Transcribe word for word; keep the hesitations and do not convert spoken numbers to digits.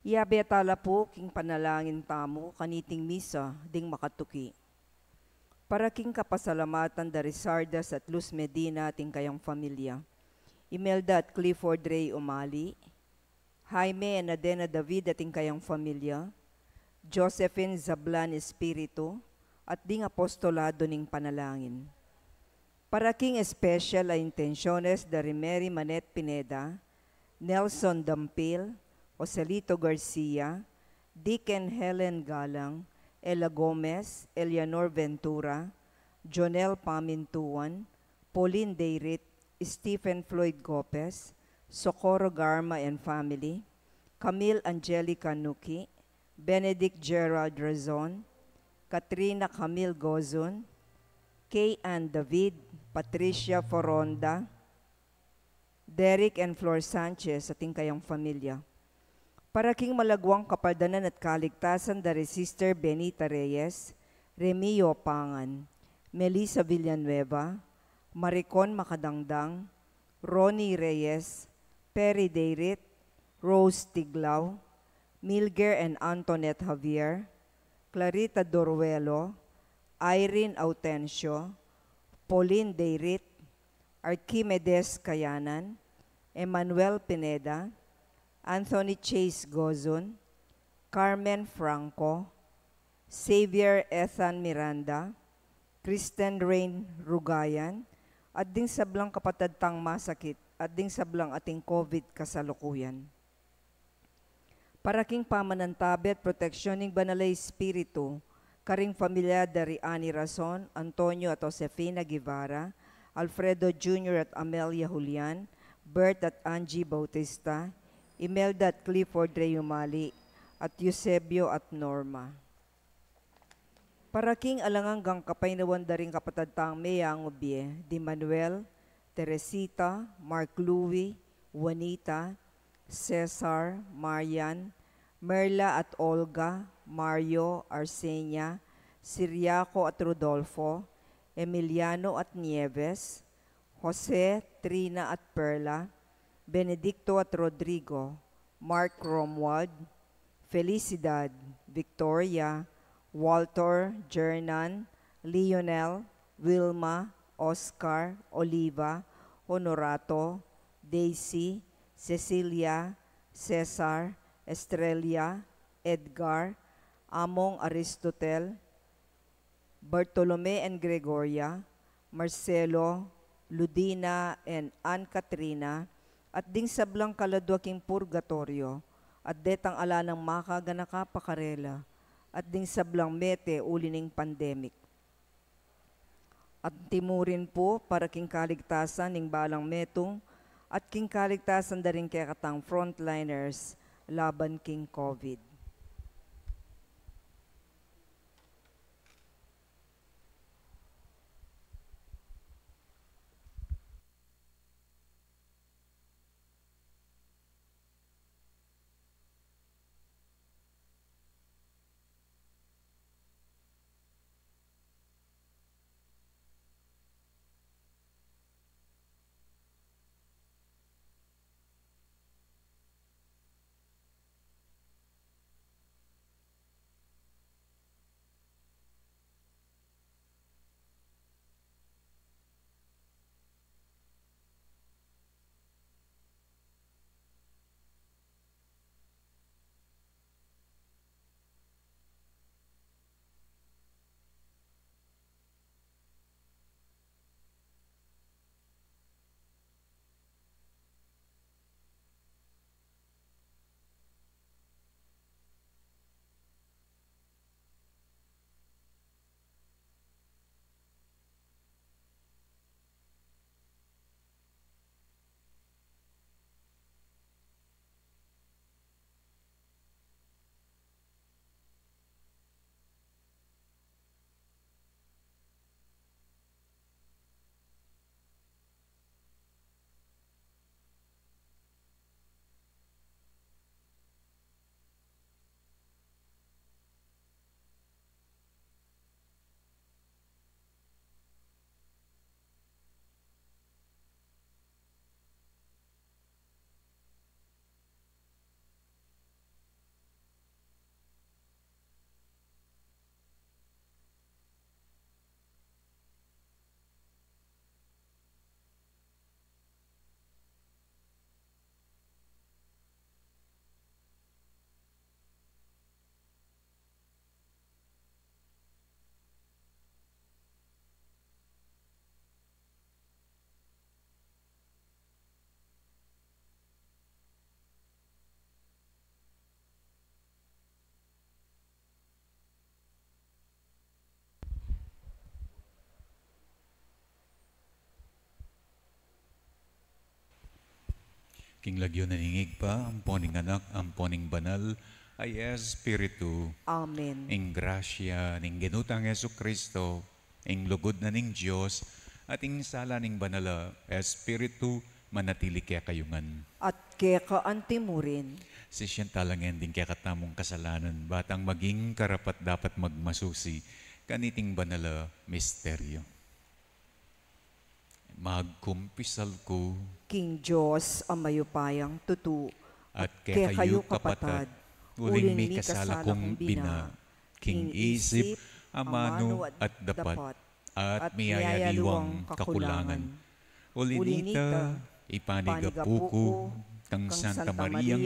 Iyabe tala pu king panalangin tamu kaniting misa ding makatuki. Para king kapasalamatan da Rizardas at Luz Medina at ing kayang familia, Imelda at Clifford Rey Umali, Jaime and Adena David at ing kayang familia, Josephine Zablan Espiritu, at ding apostolado ning panalangin. Para king espesyal a intensyones da ri Mary Manette Pineda, Nelson Dampil, Joselito Garcia, Deacon Helen Galang, Ella Gomez, Eleanor Ventura, Jonel Pamintuan, Pauline Deirit, Stephen Floyd Gopez, Socorro Garma and family, Camille Angelica Nuki, Benedict Gerald Rezon, Katrina Camille Gozun, Kay Ann David, Patricia Foronda, Derek and Flor Sanchez at ing kayang familia. Para king malagwang kapaldanan at kaligtasan da ri Sister Benita Reyes, Remio Pangan, Melissa Villanueva, Maricon Makadangdang, Ronnie Reyes, Perry Deirit, Rose Tiglao, Milger and Antoinette Javier, Clarita Doruelo, Irene Autencio, Pauline Deirit, Archimedes Kayanan, Emmanuel Pineda, Anthony Chase Gozon, Carmen Franco, Xavier Ethan Miranda, Kristen Rain Rugayan, at ding sablang kapatad tang masakit, at ding sablang ating COVID kasalukuyan. Para king pamanantabe at proteksyon ning Banal a Espiritu, karing familia da ri Annie Rason, Antonio at Josefina Guevara, Alfredo Junior at Amelia Julian, Bert at Angie Bautista, Imelda at Clifford Reyumali, at Eusebio at Norma. Para king alang anggang kapaynawan da ring kapatad tang meyangu bie, di Manuel, Teresita, Mark Louie, Juanita, Cesar, Marian, Merla at Olga, Mario, Arsenia, Siriaco at Rodolfo, Emiliano at Nieves, Jose, Trina at Perla, Benedicto at Rodrigo, Mark Romuald, Felicidad, Victoria, Walter, Jernan, Lionel, Wilma, Oscar, Oliva, Honorato, Daisy, Cecilia, Cesar, Estrella, Edgar, Among Aristotel, Bartolome and Gregoria, Marcelo, Ludina and Ann Katrina, at ding sablang kaladua king purgatoryo, at detang ala nang makaganaka pa karela, at ding sablang mete uli ning pandemic. At antimurin pu para king kaligtasan ning balang metung, at king kaligtasan da ring kekatang frontliners laban king COVID. King lagyu na ning Ibpa, ampo ning Anak, ampo ning Banal a Espiritu. Amen. Ing grasya ning Ginu tang Jesucristo, ing lugud na ning Dios, at ing sala ning Banal a Espiritu, manatili kekayu ngan. At keka antimurin. Sisian tala ngan ding kekatamung kasalanan, ba tang maging karapat-dapat magmasusi kaniting banal a misteryo. Magkumpisal ku king Dios a mayupayang tutu, at kekayu, kapatad, uling mikasala kung bina, king isip, amanu, at dapat, at miyayaliwang kakulangan. Uli nita, ipanigapu ku kang Santa Mariang